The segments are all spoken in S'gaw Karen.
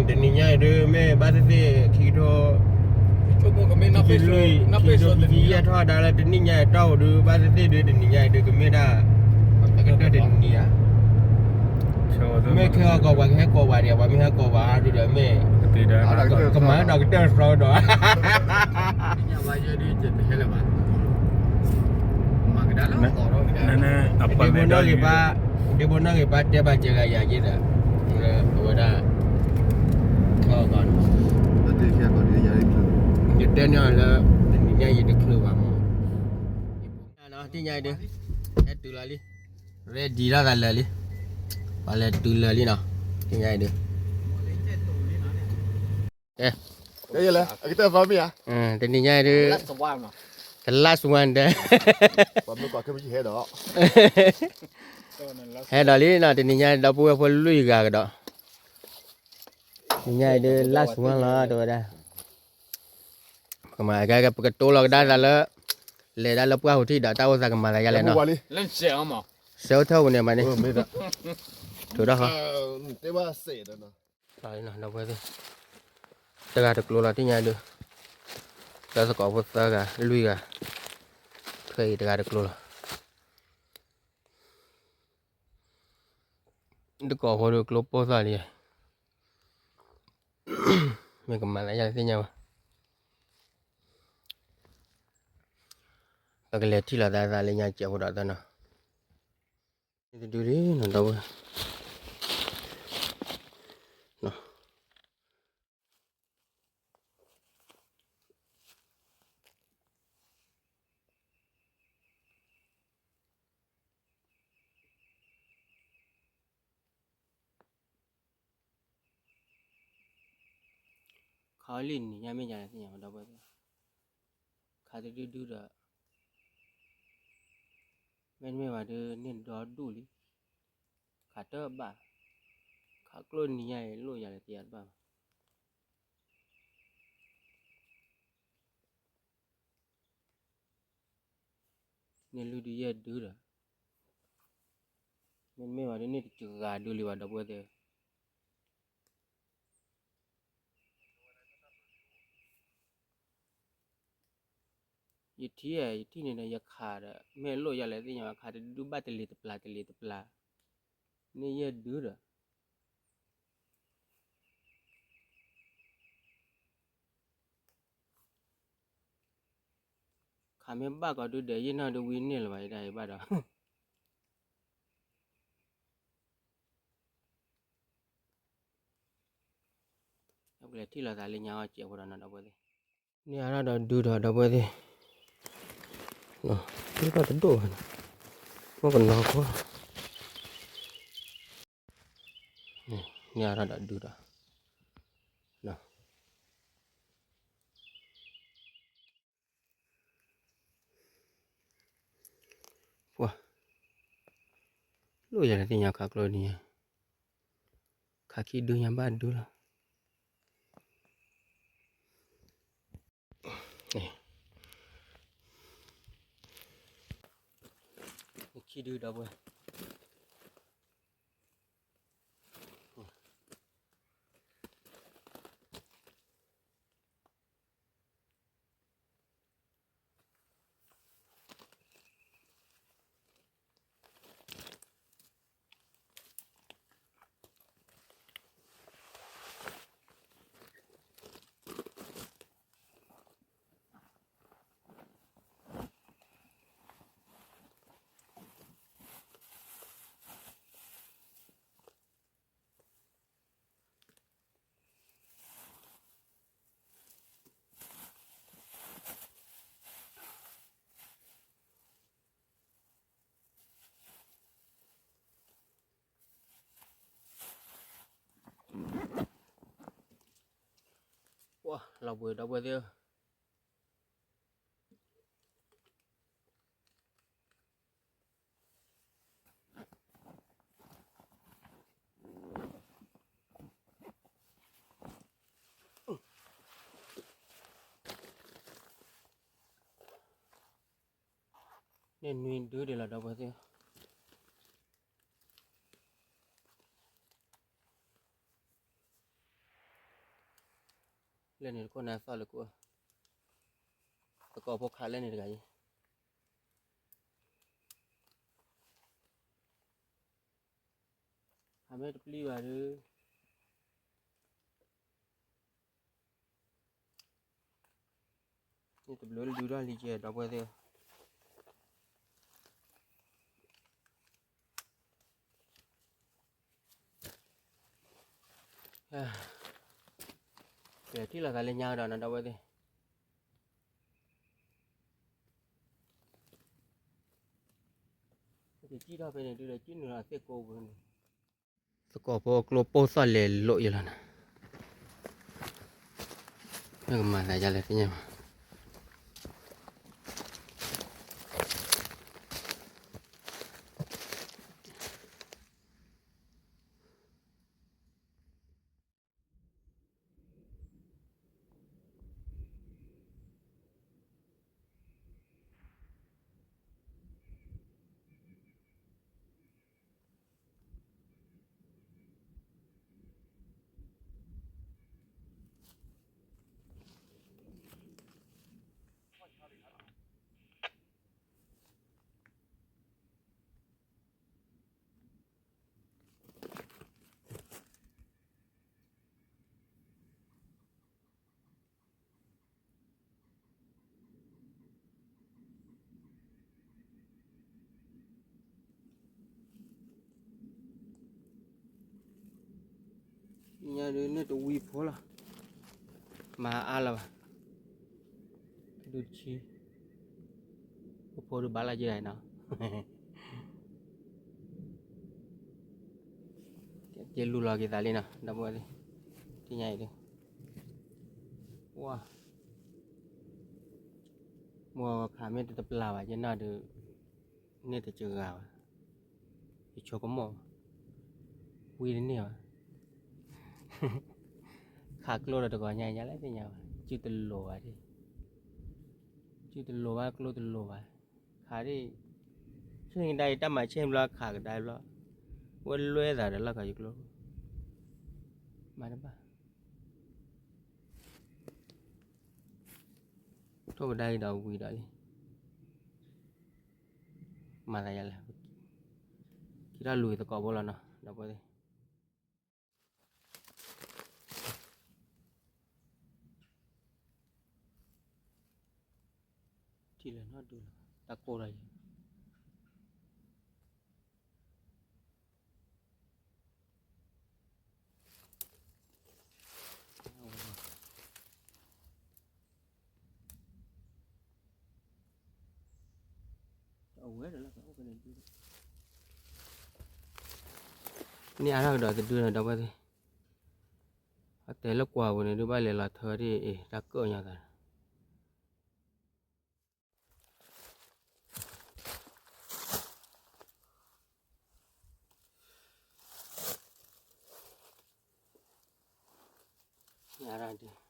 တနံၤညါအံၤဒုး မ့ၢ်ဘၣ်သ့ၣ်သ့ၣ် ခံကထိ ခံကထိခံဆံလွံၢ် ခံကထိခံဆံယဲၢ်ထီၣ်ဒါလၢတနံၤညါအံၤတီၢ်ပူၤဒုး ဘၣ်သ့ၣ်သ့ၣ်ဒုး တနံၤညါအံၤဒုး ကမ့ၢ်ဒၣ် အကတၢၢ်တနံၤဧါ. မ့ၢ်ခဲအီၤကီး ပှၤကဟဲကိးပှၤဒံး ပှၤမ့ၢ်ဟဲကိးပှၤဒုးဒီးမ့ၢ် ကမၤဒီးကတၢၢ်သီဒီး ဒ့ဘိနီၣ်ဂ့ၤဘၣ် ဒ့ဘိနီၣ်ဂ့ၤဘၣ်တဲဘၣ်ကဲဂၤယၤက့ဒီး အဝဲဒၣ် ခဲအီၤကီး ယတဲန့ၢ်အီၤလၢ တနံၤညါယတချုးဘၣ်မး သ့ၣ်ညါအံၤဒုး ဟဲတုၤလီၤလံ ready ထီၣ်သးလၢာ်လံ ပှၤလဲၤတုၤလၢာ်လံနီၤ သ့ၣ်ညါအံၤဒုး ကဲ တနံၤညါအံၤဒုး the last one ဒီး ဟဲဒီးလံနီၤ တနံၤညါဒီပုၢ်ဝဲၢ်ဖိလွံၢ်ဂၤကဒီး တနံၤညါအံၤဒုး last one လီၤ တဲဝဲဒၣ် ပကမၤ ပကတိၤလီၤကဒါသးလၢ လဲၤဒၣ်လၢပှၢ်ဟူးထံးဒီး တၢ်အိၣ်သးကမၤသးယါလဲၣ်နီၤ ဆၢထၢၣ်ပူၤန့ၣ်မးန့ၣ် ထုးထီၣ်ဃီ ဒီပုၢ်ဝဲၢ်သ့ၣ် တဂၤတကျိၤလီၤ သ့ၣ်ညါဒုး သၢသကိးဖိသၢဂၤ လွံၢ်ဂၤ ထွဲအံၤတဂၤတကျိၤလီၤ တကိးဖိဒုးကျိပိၢ်သၣ်လံ မ့ၢ်ကမၤသးယါသ့ၣ်ညါဘၣ် ပကလဲၤထံၣ်လိာ်သးသးလၢညါစဲးဖိဒီးသၢနီၤ တဒုဒုနီၤ ဒီပုၢ်ဝဲၢ် ခးအီၤလံနံၤညါမ့ၢ်ယါလဲၣ်သ့ၣ်ညါ ဒီပုၢ်ဝဲၢ်သ့ၣ် ခးတဒုဒုဒီး မ့တမ့ၢ်ဘၣ်ဒုး န့ၢ်ဒီဒူၣ်လံ ခးတဘၣ် ခးကျိနံၤညါအံၤ လိၣ်ယၤလဲၣ်သ့ၣ်ညါတဘၣ်ဘၣ် န့ၢ်လွံၢ်ဒုယဲၢ်ဒုဒီး မ့တမ့ၢ်ဘၣ်ဒုး န့ၢ်တစှၤဒုလံဘၣ် ဒီပုၢ်ဝဲၢ်သ့ၣ် ယထံၣ် ယထံၣ်န့ၣ်ဒီး ယခးဒီး မ့ၢ်လိၣ်ယၤလဲၣ်သ့ၣ်ညါ ခးတဒုဘၣ်တလံၤတပျၢ်တလံၤတပျၢ် န့ၢ်ယဲၢ်ဒုဒီး ခးမ့ၢ်ဘၣ်ကီးဒုဒီး ယဲၢ်နီၢ်ဒုဝံန့ၢ်လၢၤဘၣ် ယဒၣ်အံၤဘၣ်ဒီး ပကလဲၤထံၣ်လိာ်သးလၢညါအီၤစဲးဖိဒီးနီၤ ဒီပုၢ်ဝဲၢ်သ့ၣ် န့ၢ်အါထီၣ်ဒီးဒုဒီး ဒီပုၢ်ဝဲၢ်သ့ၣ် ဒုဒီးတဒိၣ်ဘၣ်နီၤ မ့ၢ်ကနီၤဖိ န့ၢ်အါထီၣ်ဒီးဒုဒီး ပှၤ လိၣ်ယၤလဲၣ်သ့ၣ်ညါ ခးကျိနံၤညါ ခးခံဒုညါဘၣ်ဒုလီၤ ခံဒုဒီပုၢ်ဝဲၢ် ပှၤလီၤဘှံးဒီပုၢ်ဝဲၢ်သ့ၣ်ဧၢ န့ၢ်နွံဒုဒံးလီၤ ဒီပုၢ်ဝဲၢ်သ့ၣ်ဧၢ ပှၤ လၢန့ၣ်တခိၣ်န့ၣ်သီၣ်လၢကိၣ်, သကိးဖိခးလၢန့ၣ်တဂၤအံၤ, အမ့ၢ်တပျံၤဘၣ်ဒီး န့ၣ်တဘျုးလူၤထီၣ်လံကဲ ဒီပုၢ်ဝဲၢ်သ့ၣ်ဧၢ, ကထံၣ်လိာ်သးလၢညါကဒီးနီၤ ဒီပုၢ်ဝဲၢ်သ့ၣ်, ကစံၣ်ထီၣ်ဖဲန့ၣ်ဒုးဒီး ကံၣ်နုာ်လီၤသ့ၣ်ကိးပူၤန့ၣ်, သကိးဖိအကျိပိၢ်သီၣ်လဲၤလိာ်ယလီၤနီၤ, မ့ၢ်ကမၤသးဒ်လဲၣ်သ့ၣ်ညါဘၣ်. ညါဒုးန့ၣ်တဝံဖိလီၤ, မၤအါလၢၤဘၣ်, ဒုးတဆံ, ပဖိဒုးဘၣ်လီၤက့ၤနီၤ, ကဲလူလီၤက့ၤသးလံနီၤ ဒီပုၢ်ဝဲၢ်သ့ၣ်, တညါအံၤဒုး, ဝါ မိၢ်ခးမ့ၢ်တတပျၢ်ဘၣ် ယနၢ်ဒုး, န့ၢ်တစှၤဘၣ်, ယဆိကမိၣ်, ဝံတန့ၢ်ဘၣ်, ခးကျိဒီးတဂီၤညါညါလၢသ့ၣ်ညါဘၣ် စုတလိၤဘၣ်, စုတလိၤဘၣ်ကျိတလိၤဘၣ်, ခးဒ်, ဆ့ၣ်ကဒါအံၤတၢ်မၤဆ့ၣ်ဘျီခးကဒါဘျီ, ဝဲလွဲသးဒီးလီၢ်ခီယကျိ, မၤတဘၣ် ထိၣ်ကဒါအံၤဒီးဝံၤဒီးလံ, မၤသးယၤလဲၣ်, က့ၤထီၣ်လူၤသကိးဖိလီၤနီၤ ဒီပုၢ်ဝဲၢ်သ့ၣ်, ထံၣ်လၢၤနီတဒုလီၤ တၢ်ကိၢ်ဒီးယၤ န့ၢ်အါထီၣ်ကဒီးတဒုလီၤ ဒီပုၢ်ဝဲၢ်သ့ၣ်, အတဲလၢကွၢ်ပူၤန့ၣ် ဒုးဘၣ်လဲၤလီၤထၢဒ်အံၤ တၢ်ကိၢ်ညီသး ညါဒၣ်ဒုး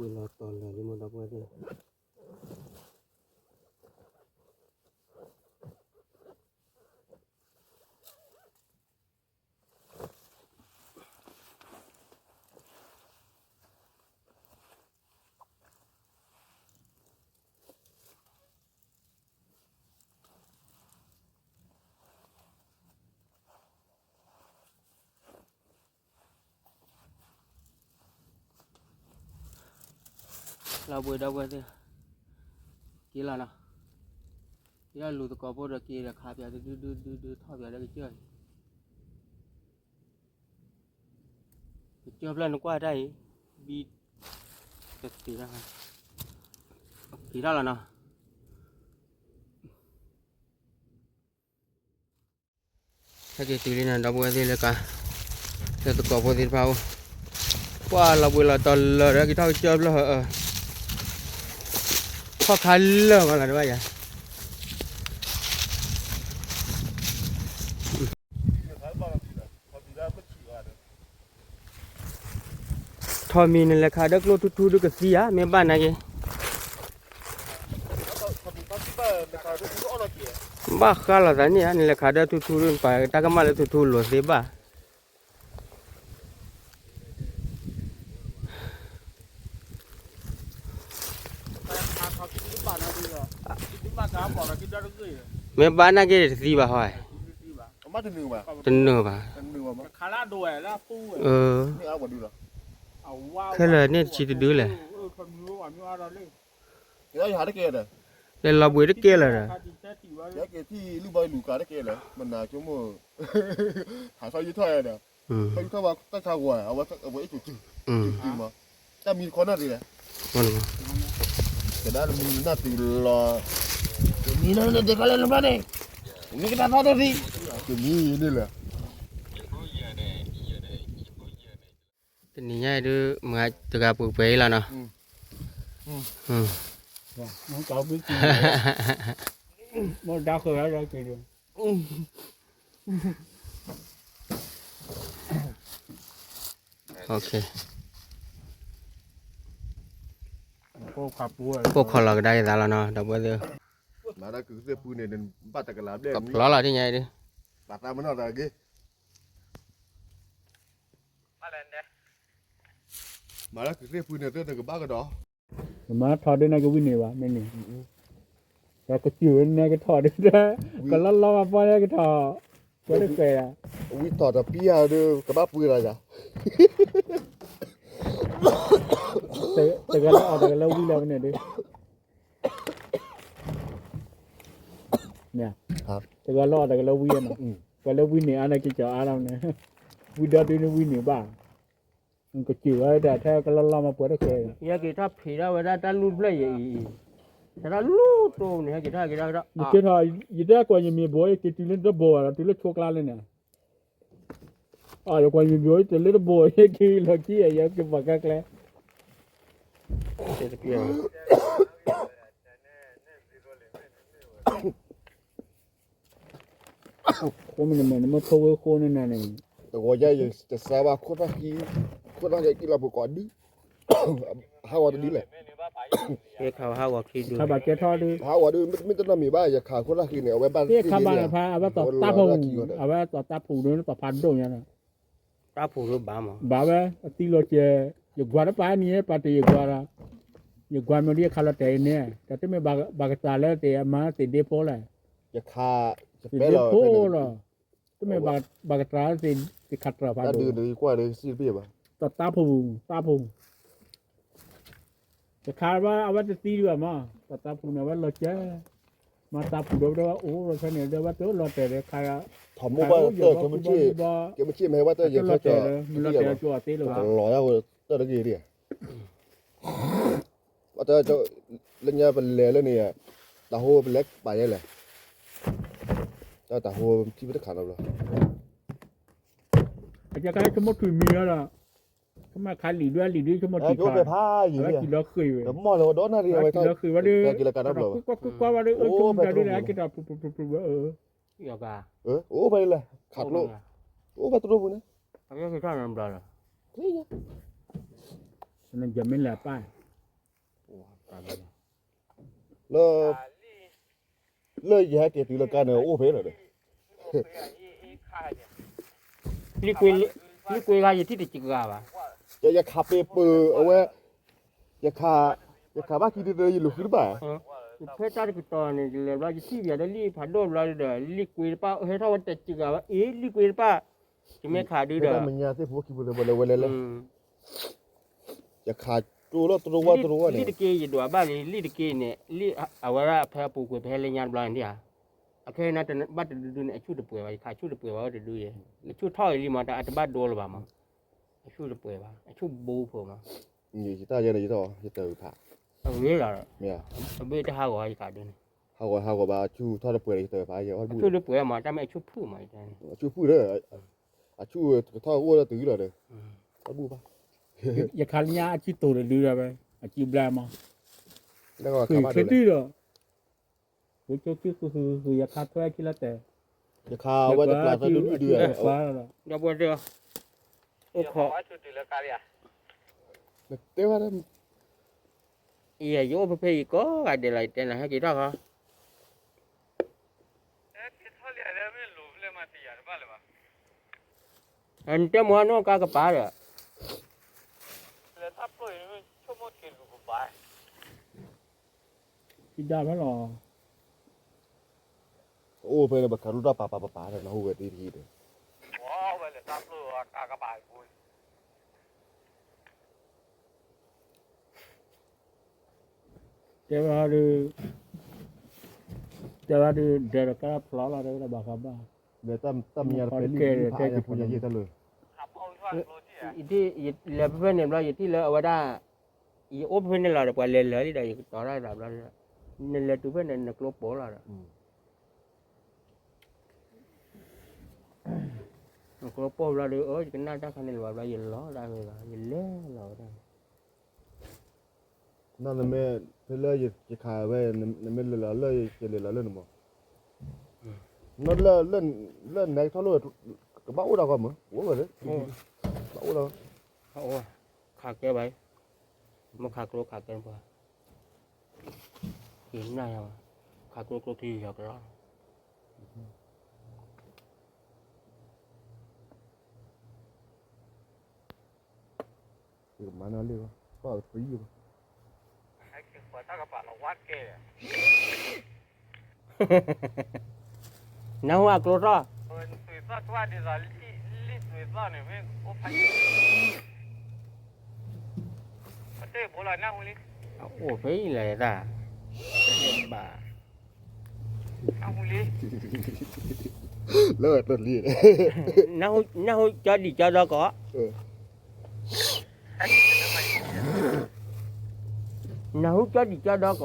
လီၤဘှံးလီၤတီၤလၢာ်လံ မိၢ်ဒီပုၢ်ဝဲၢ်သ့ၣ် လီၤဘှံးဒီပုၢ်ဝဲၢ်သ့ၣ်, က့ၤလီၤနီၤ, က့ၤလီၤလူၤသကိးဖိဒီးက့ၤဒီးခးပၠးဒုဒုဒုဒုဒုထီၣ်ပၠးဒီးကစၢၢ်အံၤ ကစၢၢ်ဖျၢၣ်နကွၢ်တၢ်အံၤ, ဘံ, တသ့ၣ်တၢ်, က့ၤထီၣ်လီၤနီၤ. ဟဲက့ၤတုၤလံနီၤ ဒီပုၢ်ဝဲၢ်သ့ၣ်လၢကါ, လၢသကိးဖိသ့ၣ်တဖၣ်အိၣ်, ပှၤလီၤဘှံးလီၤတီၤလၢာ်ဒီး က့ၤထီၣ်ကစၢၢ်ဖျၢၣ်ဧၢ, ထီၣ်ခါလၢာ်မးလီၤတဘၣ်ယၤ ထီၣ်မံၤနလဲၤခးဒၢကျိၣ်ထူထူဒုကသံဧါ မ့ၢ်ဘၣ်နာ်က့, ဘၣ်ဃးလိာ်သးန့ၣ်ဧါ နလဲၤခးဒၢထူထူဒု ပှၤတၢ်ကမၣ်လၢထူထူလိာ်သ့ဘၣ် မ့ၢ်ဘၣ်နာ်က့တသံဘၣ်ဟီ, တနုာ်ဘၣ်, ခဲလၢာ်န့ၣ်တဆံတဒုလဲၣ်, လၢလီၤဘှံးတကဲလၢာ်ဒီး ဟးထီၣ်ယထီၣ်ဒီး, ထီၣ်ယထီၣ်ဘၣ်တၢ်ဆါဂီၤ အဝဲအဝဲအ့ၣ်ကၠူၤကၠူၤ, တၢ်မံတခီနၢ်တဂ့ၤ, ကဒၣ်တမံနၢ်တုၤလီၤ, တမံနၢ်န့ၣ်တခီလၢနဘၣ်န့ၣ်, မ့ၢ်ကတၢ်ထီၣ်တသံ, တမံန့ၣ်လၢ တနံၤညါအံၤဒုး မတဂၤပှဲၤပှဲၤအံၤလီၤနီၤ, မ့ၢ်ဒါဃၢၤလီၤက့ၤဒီး ပိာ်ခီၣ်လီၤကဒါက့ၤသးလီၤနီၤ ဒီပုၢ်ဝဲၢ်သ့ၣ်, မၤဒၣ်ကုၢ်သ့ၣ်ပူၤန့ၣ် ဘၣ်တကလးဘျဲၣ် ကဖျီလီၤဒ်ညါအံၤဒုး, ဘၣ်သးမနီၢ်တၢ်ဂ့ၤ မၤလၢကုၢ်သ့ၣ်ပူၤန့ၣ် တၢ်တကဘၣ်ကဒီး, မၤထီၣ်ဒ်န့ၣ်ကဝံန့ၢ်ဘၣ်မ့ၢ်န့ၣ်, ဒီးကစၢၢ်ဝဲန့ၣ်ကထီၣ်ဒ်, ကလီလီမးပီန့ၣ်ကထီၣ်, ဝဲတဃဲၤယၤ, ဝံထီၣ်တပံယၤဒီး ကဘၣ်ပှ့ၤလီၤယၤ, တဂၤလၢအီၣ်တဂၤလၢဝံလီၤဝဲန့ၣ်ဒုး တဂၤလၢအီၣ်တဂၤလၢဝံနီၤ, ပှၤလၢဝံန့ၢ်အါန့ၣ် ကကီၤအါလီၤန့ၣ်, ဝံဒီဒုန့ၣ်ဝံန့ၢ်ဘၣ်, ကစၢၢ်ဝဲဒၣ်ထဲကလီလီမးပှၤတဃဲၤ, ဟဲက့ၤထီၣ်ဖံးထီၣ်ဝဲဒၣ်တၢ်လူၢ်တဖျၢၣ်အံၤ, တၢ်လူၢ်တိၢ်န့ၣ် ဟဲက့ၤထီၣ်က့ၤထီၣ်က့ၤထီၣ်, ယကဲထီၣ်, ယတဲကွၢ်ယမ့ၢ်ဘိး က့ၤတုၤလၢတဘိးဘၣ်ဒီး တုၤလၢဆိကျါလၢန့ၣ် ယကွၢ်မ့ၢ်ဘျီ တလၢတဘိ ယက့ၤလီၤခံ ယက့ၤပှၤကါကျဲ ဃိမ့ၢ်နမဲာ် နမ့ၢ်ထိဝဲဃိန့ၣ်နၤန့ၣ် တဂီၤယဲ ယတစါဘၣ်ခိၣ်သၣ်ဃံ, ခိၣ်သၣ်ဃံအံၤလီၤပှၤကိးဒု, ဟးဂီၤတဒုလဲၣ်, ဟးဂီၤဒု, မ့ၢ်တနီၢ်မံၤဘၣ် ယခးခိၣ်သၣ်ဃံန့ၣ် အဝဲဘၣ်သ့ၣ်န့ၣ်, အဝဲသီၣ်တၢ်ဖူးန့ၣ် သီၣ်ဖးဒိၣ်ညါ, တၢ်ဖူးဒိၣ်ဘၣ်မး, ဘၣ်ဝဲ အသံလီၤစဲး, ယကွၢ်တပၤန့ၣ် ပာ်တ့ၢ်ယကွၢ်ဒီး, ယကွၢ်မ့ၢ်ဒ်ယခးလီၤတဲာ်အံၤန့ၣ် တၢ်တမ့ၢ်ဘၣ်ကတြၢၤလၢသ့ၣ်အမါသ့ၣ်ဒ့ဖိလဲၣ်, သ့ၣ်ဒ့ဖိလီၤ, တမ့ၢ်ဘၣ်ကတြၢၤသ့ၣ် သ့ၣ်ခးတြၢၤဖးဒိၣ်, သီၣ်တၢ်ဖူး, တၢ်ဖူး ယခးဘၣ် အဝဲတသံဒံးဘၣ်မး, တၢ်တၢ်ဖူးန့ၣ် အဝဲလီၤစဲး, မ့ၢ်တၢ်ဖူးဒီး ဝဲအိၣ်ဒီးဖဲန့ၣ် ဒီးဝဲတလီၤတဲာ်ဒီးခါ, ထီၣ်မိၢ်ဘၣ်တၢ် ကဲမ့ၢ်ဆ့ၣ်မ့ၢ်ဝဲတၢ်ယဲၤခီကၠီ, မ့ၢ်လီၤတဲာ်ကၠီအသ့လၢၤဘၣ်, လီၤယါတၢ်တဂ့ၤဒံး, ဘၣ်တၢ် လၢညါပလဲၤလၢန့ၣ်, တၢ်ဟိပလဲၤပာ်ယဲလဲၣ်, တၢ်တၢ်ဟိထံၣ်ပတခါနီတဘျီ အကဲခါဆိကမိၣ်ထွံၣ်မံၤလီၤဒီး, ကမၣ်ခါလံာ်ဒွဲၣ်လံာ်ဒွဲၣ်ဆိကမိၣ်ထွံၣ်ထီၣ်, အဝဲက့ၤလီၤဃ့ၢ်ဝဲ, ကမီၣ်လၢဝဲဒီးနၣ်ရံၣ်အဝဲက့ၤလီၤကးနီတဘျီ, ကွၢ်ကွၢ်ကွၢ်ဝဲဒီး အၢဆိကမိၣ်တၢ်ဒ်န့ၣ် အက့ၤတၢ်ဖုဖုဖုဖုဝဲ, ယကၤ, အိၣ်ဖဲလၢခးကျိ, အိၣ်ဖဲတရိၣ်ပူၤန့ၣ်, အက့ၤထီၣ်နီတဘျီလီၤ, နယမ့ၢ်လဲၤပၢ် လၢ လၢယဟဲက့ၤတုၤလၢကါန့ၣ် အိၣ်ဖဲလီၤဒီး, လံကွ့, လံကွ့ဂၤယထံၣ်တစှၤဘၣ်, ယခးပ့ၤပၢၤအဝဲ, ယခး, ယခးဘၣ်ခံတသၢ ယလူၤဃုတဘၣ်, ဖဲတၢ်တကတီၢ်န့ၣ် ယလဲၤဘျီ ယထံၣ်ပယၤဒီးလံဖးဒိၣ်ဘျီဒီး လံကွ့တပၣ် ဟဲထီၣ်ဝဲတစှၤဘၣ် အ့ လံကွ့တပၣ်, ယမ့ၢ်ခးဒုဒီး, မ့ၢ်တၢ်မညါသ့ၣ်ဖိခံဖိသ့ၣ်ဖိလၢဝဲလဲၤလဲၤ ယခးကၠိလီၤတရူဝါတရူဝါန့ၣ်, လံတက့ၢ်ယဒွးဘၣ်လံ လံတက့ၢ်န့ၣ်, အဝဲဒၣ်ဖဲအပူၤကွံာ် ဖဲဟဲလၢညါတဘျီန့ၣ်ဧါ, အခဲအံၤန့ၣ် ဘၣ်တဒုဒုန့ၣ် အဆူၣ်တပှဲၤဘၣ် ယခးဆူၣ်တပှဲၤဘၣ်ဝဲတဒုယဲ, အဆူၣ်ထီၣ်အံၤလံမး တၢ်အတဘၣ်ဒိလၢၤဘၣ်မး, အဆူၣ်တပှဲၤဘၣ် အဆူၣ်ဘိဖိမး, ယတၢ်ယဲန့ၣ် ယတၢ်ယတၢ်ဖး, အဂ့ၤလီၤ, အဘ့ၣ်တဟးဂီၤယခးဒုန့ၣ် ဟးဂီၤဟးဂီၤဘၣ် အဆူၣ်ထီၣ်တပှဲၤလၢယတၢ်ဖးယဲ အဆူၣ်တပှဲၤမး တၢ်မ့ၢ်အဆူၣ်ဖုၣ်မး အဆူၣ်ဖုၣ်ဒီး အဆူၣ်ကထီၣ်အိၣ်ဒီးတုၤလီၤဒီး အဘူၣ်ဘၣ် ယခါလၢညါအစုတိၤတဒုဒီးဝဲ အစုဘျါမး ဃုာ်ချ့တုဒီး ဃုာ်ချ့စုဃုာ်ဃုာ်ဃုာ် ယခါထွဲခံလီၤတဲာ် ယခါဝဲတကျါသၢဒုဒုဒု ဒီပုၢ်ဝဲၢ်သ့ၣ်ဧၢ အိၣ်ခိး တဲဝဲ ယဲယအိၣ်ဖဲဖဲအံၤကိးဂၤဒဲးလီၤ ယတဲနၤ ဟဲက့ၤထီၣ်ခီ နတဲမ့ၢ်နီၢ်ကါကပၤဒီး ဖံဒၣ်ဖဲလီၤ အိၣ်ဖဲန့ၣ် ပခးရူၢ်တၢ်ပာ်ပာ်ပာ်ပာ်ဒီး နၢ်ဟူဝဲသ့ၣ်တဟံၣ်ဒီး ဝဲလဲၤတၢ်ပျိၢ်အကါကပၤအံၤ တဲဝဲဒုး တဲဝဲဒုး ဒဲးတကါဖျီလီၤ တဲဝဲဒၣ်ဘၣ်ဃးဘၣ် တၢ်မံၤညါတဖဲလံ ဖးယၤဖူညါယဲၢ်တၢ်လၢ ယထံၣ် လဲၤဖဲဖဲန့ၣ်ဘျီ ယထံၣ်လၢအဝဲဒၣ် ယအိၣ်ဖဲဖဲန့ၣ်လီၤဒီး ပှၤလဲၤလၢာ်လံဒီး ယကတီၤတၢ်သးဘျီ နလဲၤတုၤဖဲန့ၣ် နကျိပိာ်လီၤဒီး နကျိပိာ်ဘျီဒီး အၢ ယကနၣ်တၢ်ခါန့ၣ်လီၤဘၣ်ဘျီ ယလီၤဒၣ်ဝဲဘၣ် ယလဲၤလီၤဝဲဒၣ် နမ့ၢ် ဖဲလၢယခးဝဲ နမ့ၢ်လဲၤလီၤလၢ ယလဲၤလီၤလၢနမး လၢ လၢနဲကထီၣ်လိၣ် ကဘၣ်အိၣ်ဒီးကီမး အိၣ်ဝဲလၢ ဘၣ်အိၣ်ဒီး ခးကဲဘၣ် မ့ၢ်ခးကျိခးကဲပှၤ က့ၤနၢ်ယၤဘၣ် ခးကျိကျိချံယီၤကလီ မၤနၢၤလံ ပှၤပယီၤ နၢ်ဟူအကျိထီၣ် အိၣ်ဖဲအံၤလဲၣ်တၢ် ဘၣ် လၢတၢ်လံ နၢ်ဟူကၠီဒံၣ်ကၠီဒီကီး နၢ်ဟူကၠီဒံၣ်ကၠီဒီကီး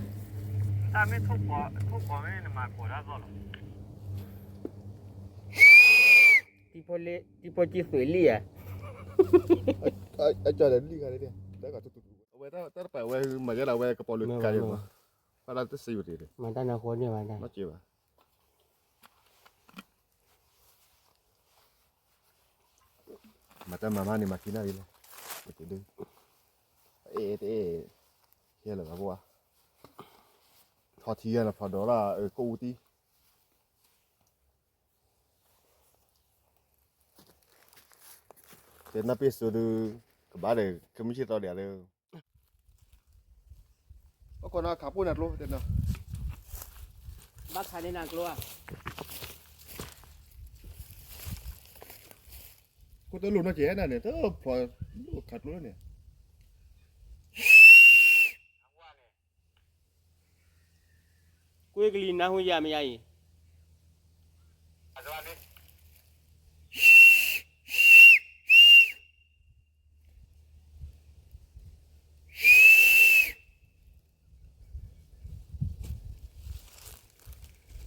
ဧါ တၢ်မ့ၢ်ထိၣ်ဖိးမ့ၢ်နမၤကိးတၢ်သီၣ်လီၤ တံၤဖိကံၢ်သွံးလံဧါ အကၠီဒီးလံခါန့ၣ် အဝဲတၢ်တပာ်ဝဲ မၤယဲဒၣ်ဝဲကပီၤလၢကါယဲၢ်မး ဖးဒၣ်တစံးဝဲတ့ၢ် မၤတၢ်နၢ်ဟူန့ၣ်မၤတၢ် မၤတၢ် မၤမးန့ၣ် မၤခံနၣ်ရံၣ်လဲၣ် တအဲၣ်တအဲၣ် ဟဲလၢၤဘၣ်ဘၣ် ထီၣ်ထံယဲၢ်လီၤ ဖျိးဒီးလၢ ကိၣ်အူတံၢ် တဲနၢ်ပ့ၢ်စိဒုး ကဘၣ်ဒီး ကမုၢ်ဆ့ၣ်သီဒံးလၢ အခိၣ်နၢ်ခးပိၢ်နၤကျိ တဲနၢ် ဘၣ်ခးန့ၢ်နၤကျိဧါ ခိၣ်တလိၣ်နီၢ်ကဲနၤန့ၣ် တဖျိးခးကျိန့ၣ် ကွ့ကလံၤနၢ်ဟူယၤမယၤအံၤ န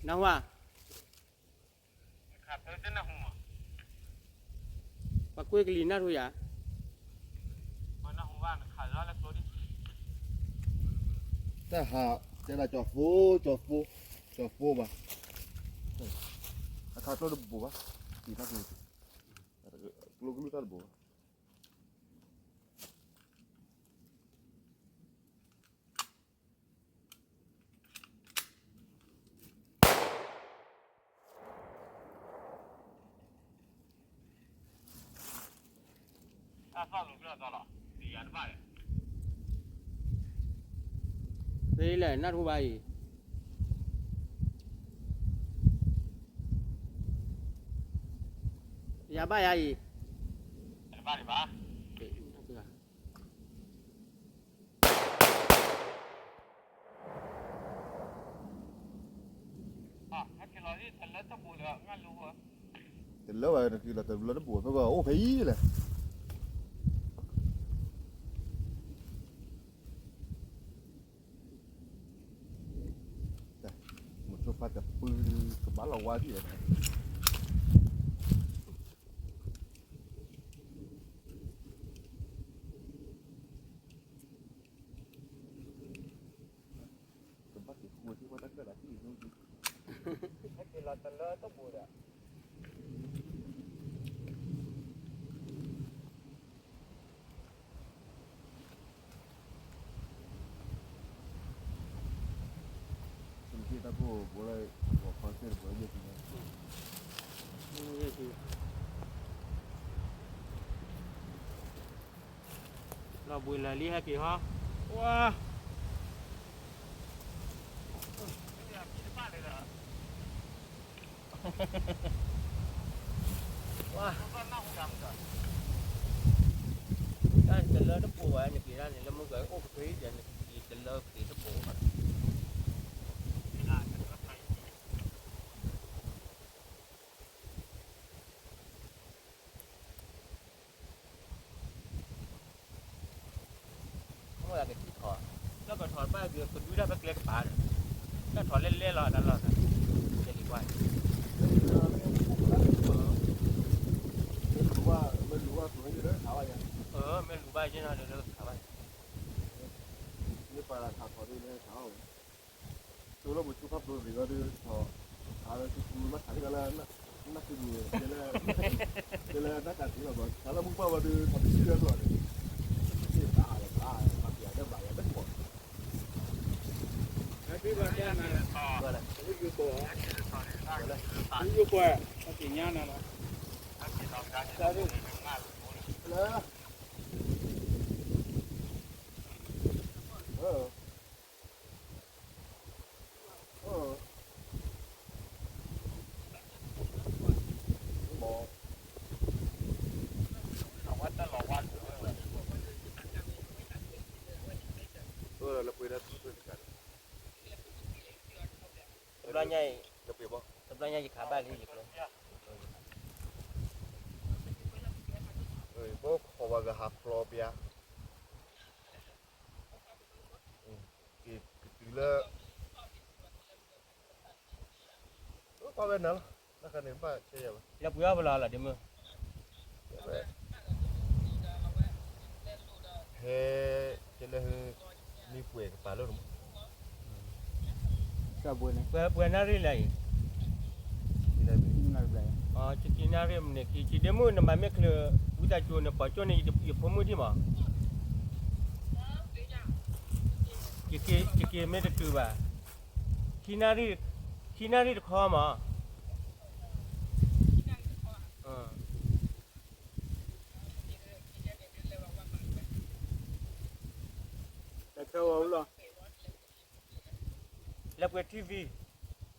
ၢ်ဟူဧါ ပှၤကွ့ကလံၤနၢ်ဟူယၤ တၢ်ဟး တဲဒၣ်ကၠီၤဖိ ကၠီၤဖိ ကၠီၤဖိဘၣ် အခါကျိတဘိးဘၣ် တံၢ်တၢ်ကျိ ကျိကလုၢ်တၢ်တဘိးဘၣ် တၢ်သီၣ်လိၤကလီၤသီၣ်လီၤ တယၤတဘၣ်လဲၣ် ဖဲလဲၣ် နၢ်ထူဘၣ်အံၤ ယၤဘၣ်ယၤအံၤ တဘၣ်ဒံးဘၣ် တလၢဝဲတက့ၤလီၤ တလၢတဘိး ဖဲကအိၣ်ဖဲအံၤလဲၣ် ဝါဒ်လဲၣ် ကဘၣ်က့ၤဃိထံၣ်ဝဲတၢ်ကၢၣ်လီၤတံၢ်အံၤ ဟဲက့ၤလီၤတလၢတဘိးဒီး လီၤဘှံးလၢာ်လံဟဲက့ၤဟီ, ဝါ, ဝါ, တၢ်တလၢတပှိၤဘၣ် နက့ၤဒၣ်န့ၣ် လၢမုၢ်ကအိၣ်ကဖၢယံၤဒီး နက့ၤတလၢက့ၤတပှိၤဘၣ်. မ့ၢ်ကထံၣ်ထီၣ်, လၢကထီၣ်တဖၣ်ကဒုးတၢ်ဖဲကျဲကပၤဒီး, တၢ်ထီၣ်လဲၣ်လဲၣ်လီၤ တၢ်လီၢ်, ကဲလံကွၢ်, မ့ၢ်လူၤဘၣ်ယဲနီၤဒီးလၢကခးဘၣ်, မ့ၢ်ပာ်လၢခးထီၣ်ဒ်လဲၣ်ခးအီၤ တိလီၤပူၤဆူခီဖျိရံၤဝဲဒုးထီၣ်, ခးလၢဆူပူၤမ့ၢ်ခးလံလၢ, နၢ်ခူဒူၣ်, တဲလၢနၢ်ကးတံၢ်လီၤဘၣ် ခးလၢမူပှၢ်ဝဲဒုးထီၣ်တဆံလၢကျီၢ်န့ၣ်, ဘၣ်လၢဘၣ်, ဘၣ်ပျးလၢဘၣ်ယၤလၢကီၢ်, ယိၤပှဲၤ, ယိၤပှဲၤ, သ့ၣ်ညါနၤလီၤ, လၢ တဘျီညါအံၤ, တဘျီညါယခးဘၣ်လံယကျိ, ပခိးဝဲကဟးဖျိးပျါ, က့ၤကတုၤလၢ, ကွၢ်ဝဲနၤလီၤ, တၢ်ခါန့ၣ်ဘၣ်ဆဲယၤဘၣ်, လၢပှ့ၤအီၣ်ပလီၢ်လီၤဒ်မုၢ်, ဟဲ, ကဲလၢ, မ့ၢ်ပှဲၤကပၤလၢ, ပှဲၤနၣ်ရံၣ်လဲၣ်အံၤ, ခံနၣ်ရံၣ်မနုၤခံ, ခံဒ့မုၣ်နမၤမ့ၢ်ချုး, ဝံသးစူၤနပိာ်ကၠိန့ၣ် ယဖိမုၣ်ဒံးမး, ယက့ၤမ့ၢ်တတုၤဘၣ်, ခံနၣ်ရံၣ်, ခံနၣ်ရံၣ်တခီမး, လဲၤပှ့ၤ ထံၣ်ဝံ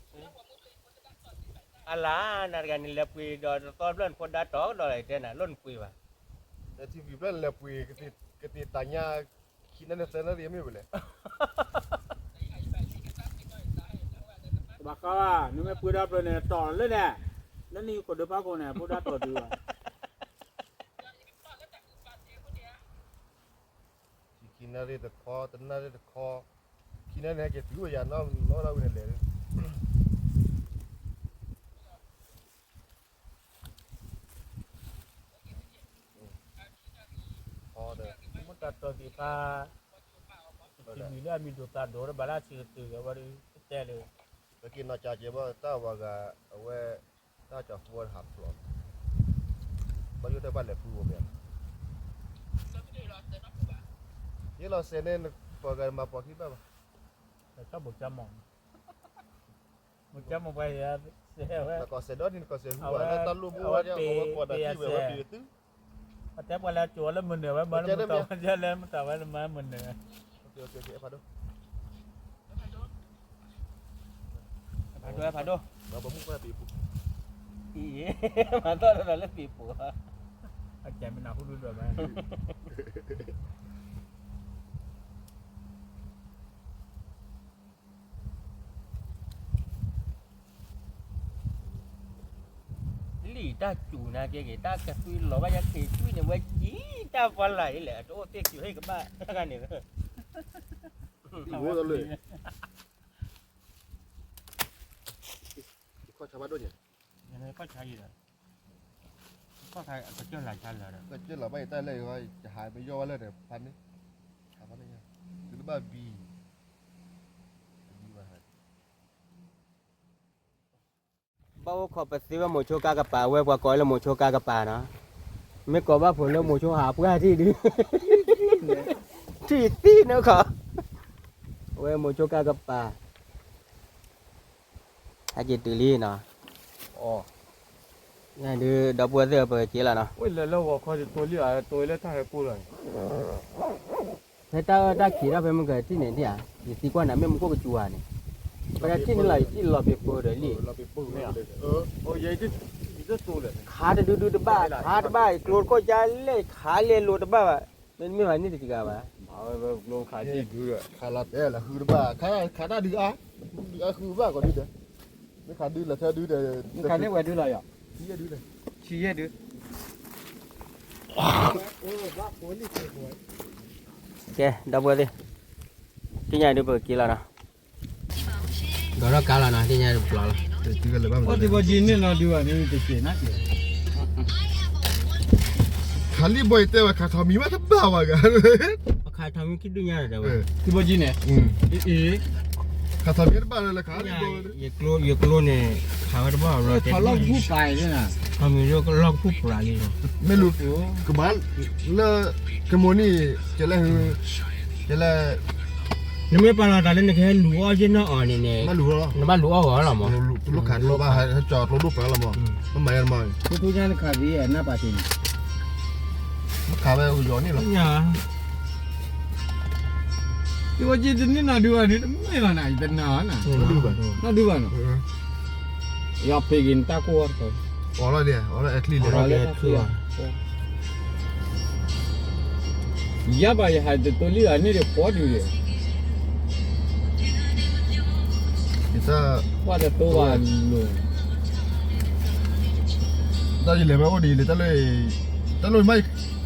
ၤ, အလါ, နၤတဂၤန့ၣ် လဲၤပှ့ၤဒီးတသီတဖျၢၣ်နဖိဒါတီၤဒီးတဲနၤ လိၣ်နပှ့ၤဘၣ်, လဲၤပှ့ၤ, ကသ့ၣ်တၢ်ညါ, ခံနၣ်ရံၣ်သၢနၣ်ရံၣ်မ့ၢ်ဝဲလဲၣ်, တဘၣ်ဃးဘၣ် နမ့ၢ်ပှ့ၤဒီးဖျၢၣ်န့ၣ် တီၢ်လၢန့ၣ်, လၢနံၤခိၣ်ဒုးဖးခိၣ်န့ၣ် ဖိဒါတီၤဒုးဘၣ် ခံနၣ်ရံၣ်တခီ, တနၣ်ရံၣ်တခီ, ခံနၣ်ရံၣ်န့ၣ် ဟဲက့ၤတုၤအိၣ်ယၤနီၢ်နီၢ်ဒၣ်ဝဲန့ၣ်လဲၣ်, မ့ၢ်တၢ်တီၢ်သ့ၣ်တဖၣ်, ပထံၣ်မံၤလၢအမံၤဒိၣ်သးဒိၣ် တဘၣ်လၢအဆံးကတၢၢ်ဝဲဒီး ကတဲလၢ, ပက့ၤနီၢ်ကၠးကဲဘၣ် တၢ်ဝၤဂၤအဝဲ, တၢ်ကၠီၤဃိဝဲတဟးဖျိး, ဘၣ်ယိၣ်တဲဘၣ်လဲၤပှ့ၤဝဲမ့ၢ်, ယ့လီၤစဲးန့ၣ် ပှၤဂၤမၤပှၤခံဘၣ်ဘၣ်, တၢ်ဘိၣ်ကၠၢမီၢ်, ဘိၣ်ကၠၢမီၢ်ပှၤယၤ, နကီၢ်စဲးဒီးန့ၣ် နကီၢ်စဲးဟူဘၣ် လၢတၢ်လိၣ်ဘိဝဲဒၣ် ပှၤဝဲကွၢ်တၢ်ထံၣ်ဝဲဝဲတုၤသု, ပတဲပှၤလၢအကိးလၢမုၢ်နၢၤဝဲ မၤလၢမုၢ်တီၢ်ဝဲ လၢမုၢ်တီၢ်ဝဲလၢမၤမုၢ်နၢၤ, ဖးဒိၣ်, ဖးဒိၣ်, မၤသီၣ်တၢ်လၢပ့ၤပူၤ, အကဲမနၤဟူဒိၣ်ဒိၣ်မး လံာ်တၢ်စူၤနၤကဲက့ၤ တၢ်ကသွံလီၤဘၣ်ယၤခ့သွံန့ၣ် ဝဲကံတၢ်ပှၤလၢ်အံၤလဲၣ် တအိၣ်သ့ၣ်ကၠူၤဟ့ၣ်ကဘၣ်တၢ်ဂၤန့ၣ်လၢ ဆါဘၣ်ဒိၣ်ညါ, ကီၢ်ဆါယံၤဒီး, ကီၢ်ဆါကစၢၢ်လၤဆါလၢာ်ဒီး, ကစၢၢ်လၤဘၣ်ယတၢ်လဲၢ်ဂီၢ် ယဟးပယီၢ်ဝဲလၢာ်ဒီး ဖးန့ၣ်, ဖးန့ၣ်, သုတဘၣ်ဘံ ဘၣ်အိၣ်ခိးပသ့ဝဲမိၤဆိကါကပၤ ဝဲပှၤကိးလၢမိၤဆိကါကပၤနီၤ, မ့ၢ်ကိးဘၣ်ဖိလၢမိၤဆိဟးပှၢ်ထံၣ်ဒုး, ထံၣ်သံနီၤခီ, အဝဲမိၤဆိကါကပၤ ဟဲက့ၤတုၤလံနီၤ, အ, ဒုးဒီပုၢ်ဝဲၢ်သ့ၣ်ဧၢ ပကက့ၤလီၤနီၤ, ဝဲလဲၤလၢဂီၤခီ ယတိၢ်လံဧါ တိၢ်လၢတၢ်ဟဲကိၢ်လီၤ, ဖဲတၢ်အၢတၢ်ခံးဒၣ်ဖဲမုၢ်ကထံၣ်န့ၣ်ဧါ, ယသံကွၢ်နၤ မ့ၢ်မူခိၣ်ကစူၤဧါန့ၣ်, ဖဲတၢ်ထံၣ်န့ၣ်လီၤ ယထံၣ်လီၤပ့ၤပၢၤဒီးလံ, ခးတဒုဒုတဘၣ် ခးတဘၣ် ကျိတခိၣ်ကလဲၣ် ခးလဲၤလိာ်တဘၣ်ဘၣ်, မ့တမ့ၢ်ဘၣ်န့ၣ်တဂၤဘၣ်, ခးလီၤတဲာ်လၢဃုတဘၣ် ခးတၢ်ဒုးအါ, ဒုးအါဃုဘၣ်ကီးဒုးဒီး, မ့ၢ်ခးဒုးလီၤထဲဒုးဒီး, ခးန့ၢ်ဝဲဒုးလီၤယီၤ, ဆံယဲၢ်ဒုး, ဆံယဲၢ်ဒုး, ကဲ ဒီပုၢ်ဝဲၢ်သ့ၣ်, သ့ၣ်ညါဒုးပကက့ၤလီၤနီၤ, ဒီးထီၣ်ကါလီၤနီၤ သ့ၣ်ညါဒုးပျီလီၤ, အိၣ်တဘီက့ၤန့ၣ်နီၤဒုးဘၣ်န့ၣ်တက့ၤနၤက့ၤ ခးလံၣ်ဘီယတဲဝဲ ခးထီးမံၤမးတဘၣ်ဝဲဂၤ, ခးထီးမံၤခံဒုညါဒီးဝဲ, တဘီက့ၤန့ၣ်, အ့ၣ်, ခးထီးမံၤတဘၣ်လၢခးလံၣ်ဘီ, ယကျိန့ၣ်, ခးဝဲတဘၣ်လီၤ, ထီးလီၢ်ကဖူၣ်ပှၤန့ၣ်, ထီးမံၤလၢလီၢ်ကဖူၣ်ပှၤလံ, မ့ၢ်လူၤ, ကဘၣ်, လၢ, ကမိၣ်န့ၣ်, ကလဲၤ, ကလဲၤ နမ့ၢ်ပာ်လီၤတၢ်လၢနကဟဲလူၤအီၣ်ယဲၢ်နီၢ်အီၤန့ၣ်န့ၣ်, နဘၣ်လူၤအီၣ်ဂီၤလီၤမး, တလိၣ်ခးတလိၣ်ဘၣ် ဟဲကၠီၤကျိဒိၣ်ပှၤလီၤမး, မ့ၢ်မၤယဲၢ်မး, ခူထူညါနခးသံနၢ်ပာ်တ့ၢ်န့ၣ်, မ့ၢ်ခးဝဲယီၤန့ၣ်လီၤ, တဝဲက့ၤတန့ၢ်နီၤဒုးဘၣ်န့ၣ် တမ့ၢ်ဘၣ်နၤ ယတနာ်ဘၣ်နၤ, နီၢ်ဒုးဘၣ်နီၤ, ယီၤဖ့က့ၤနတၢ်ကိၢ်အီၤတခီ, အီၤလီၤဒ်, အီၤလီၤအဲၣ်ချံလၢ, ယၤဘၣ်ယဟးတတိလံဘၣ်န့ၣ်ဒီးဖီဒုးဒီး, ယတၢ်, ပှၢ်တတိဘၣ်လိၤ, တၢ်ယလဲၤဝဲအိၣ်ဒီးယလဲၤတၢ်လၢ, တၢ်လိၣ်ယမး,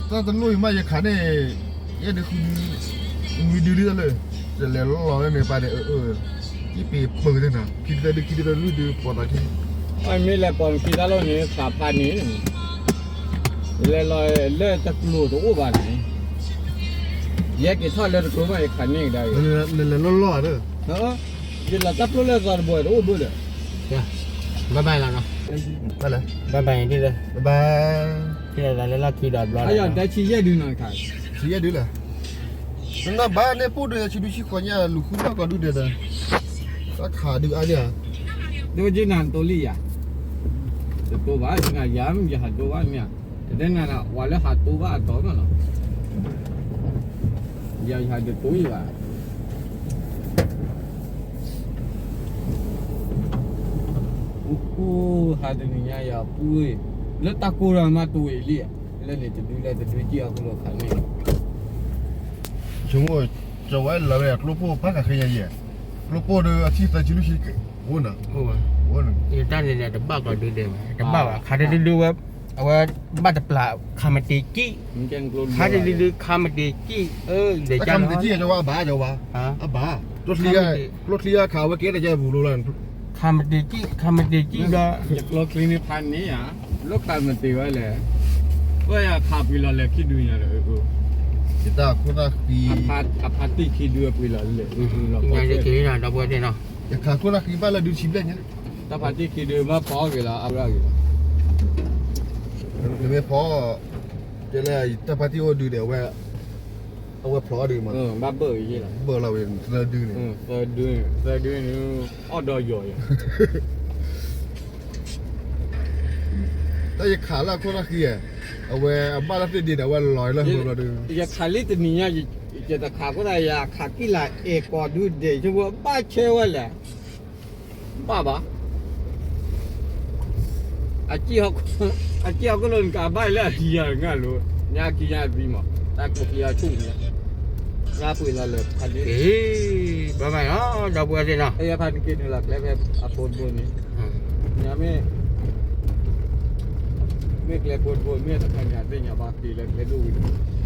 တၢ်တလိၣ်ယမးယခးန့ၣ်, ယဲၢ်ဒုးဃုဒု, နွံဒုလံတၢ်လၢ, ယလဲၤလီၤလီၤလၢန့ၣ်ပၢ်န့ၣ်အၢအၢ, ယပ့ၤပၢၢ်သ့ၣ်နၤ ခံဒုသၢဒုခံဒုသၢဒု ပိာ်သးခံ, အမ့ၢ်လဲၤပိာ်ခံတၢ်လီၢ်န့ၣ် ခးဖးန့ၣ် လဲၤလီၤလၢတကျိၤတအိၣ်ဘၣ်န့ၣ်, ယဟဲက့ၤထီၣ်လၢတကျိၤမး ယခးန့ၢ်ကဒါ, နလဲၤလီၤလီၤဧါ, ယလီၤတၢ်ပျိလၢသီတဘိတအိၣ်ဘၣ်ဒီး, ဘၣ်ဘၣ်လီၤနီၤ, ဘၣ်ဘၣ်န့ၣ်ဒ်လဲၣ်, ဘၣ်ဘၣ်, ထံၣ်လၢသးလၢလီၢ်ခံဒီးဘျီ, ဆံယဲၢ်ဒုနီၤ, ဆံယဲၢ်ဒုလၢ နဘၣ်န့ၣ်ပိၢ်ဒုး ဆံဒုဆံဃိးညါ လူၤဃုဘၣ်ကီးဒုဒဲးဒီး, တၢ်ခးဒုးအါဒံးဧါ, ဒိက့ၤနၤတိလံယၤ, တတိဘၣ် ယၤ ယဟးတိဘၣ်မ့ၢ်ဧါ, တတဲနၤ ပှၤလၢဟးတိဘၣ်အတီၤမးနီၤ, ယၤ ယဟးတတိယဘၣ်, အိၣ်ဟးတနံၤညါယၤပူၤ, လၢတၢ်ကိၢ်ဒီးမးတဝံၤလံ, လၢန့ၣ်တဒုလၢတဒုကံၢ်အီၤကလိာ်ခးန့ၣ် ဆိကမိၣ်, ကၠီဝဲလီၤဝဲကျိပိၢ်ဖးခးခဲညါယဲၢ်, ကျိပိၢ်ဒီးအထံသၢဆံလွံၢ်ဆံ, အိၣ်နၤ, ယတၢ်န့ၣ်န့ၣ် တဘၣ်ကီးဒုဒဲးဘၣ်, တဘၣ်ဘၣ်, ခးတဒုဒုဝဲ, အဝဲဘၣ်တပျၢ်, ခးမတ့ၤကံၢ်, ခးတဒုဒု ခးမတ့ၤကံၢ်, အၢ, ခးမတ့ၤကံၢ် ကၠီဝဲအဘၣ် ကၠီဝဲ, အဘၣ်, ကျိချံ, ကျိချံအခးဝဲကဲတကဲပူၤလိလီၤ ခးမတ့ၤကံၢ်, ခးမတ့ၤကံၢ်ဒီး, ယကျိချံန့ၣ်ဖးန့ၢ်ဧါ, လိၣ်ခးမတ့ၤဝဲလဲၣ်, ပှၤယခးပှ့ၤလီၤလဲၤခံဒုညါဒီး, ယတၢ်ခိၣ်တၢ်ဃံ, အဖါတံၢ်ခံဒုပှ့ၤလီၤလဲၤ, ဒီပုၢ်ဝဲၢ်သ့ၣ်နီၤ, ယခးခိၣ်တၢ်ဃံဘၣ်လၢဒုဆံဘျဲၣ်ညါ, တၢ်ဖါတံၢ်ခံဒုမ့ၢ်ဖီအီၣ်က့ၤလီၤ အါရၣ်က့ၤလီၤ, နမ့ၢ်ဖီ, တဲလၢတၢ်ဖါတံၢ်အိၣ်ဒုဒီးအဝဲ, အဝဲဖျိအီၣ်ဒုမး, ဘၣ်ဘၢၣ်ယဲၢ်လီၤ, ဘၢၣ်လီၤဝဲသၢဒုန့ၣ်, သၢဒုန့ၣ်, အီၣ်ဒီးယီၤယၤ, တၢ်ယခးလၢအခိၣ်တၢ်ဃံဧါ, အဝဲအဘၣ်လၢသ့ၣ်ဒ့ဒီး အဝဲလီၤလၢဟၢဘျီဒု, ယခးလံတနံၤညါ, ယတခးခိၣ်တၢ်ယၤခးကံၢ်လၢအဲၣ်ကီးဒုဒဲး ဆိကမိၣ်ဘၣ်ဆၢဝဲလဲၣ် ဘၣ်ဘၣ်, အကံၢ်ဟီၣ်ခိၣ်လိၤနကဘၣ်လၢအကံၢ်ယၤတငါလိၤ, ညါကံၢ်ညါသံမး, တၢ်ကိၢ်ကံၢ်အဆူၣ်န့ၣ်, ညါပှ့ၤလီၤလၢဖးဒ့, ဘၣ်ဘၣ်နီၤ ဒီပုၢ်ဝဲၢ်သ့ၣ်နီၤ, ဖးနက့ၤနုာ်လီၤကျဲဖဲအဖိတဘိန့ၣ်, ညါမ့ၢ်, မ့ၢ်ကျဲဖိတဘိ မ့ၢ်တခါညါသ့ၣ်ညါဘၣ်က့ၤလၢကျဲဒိၣ်ဝံၤန့ၣ်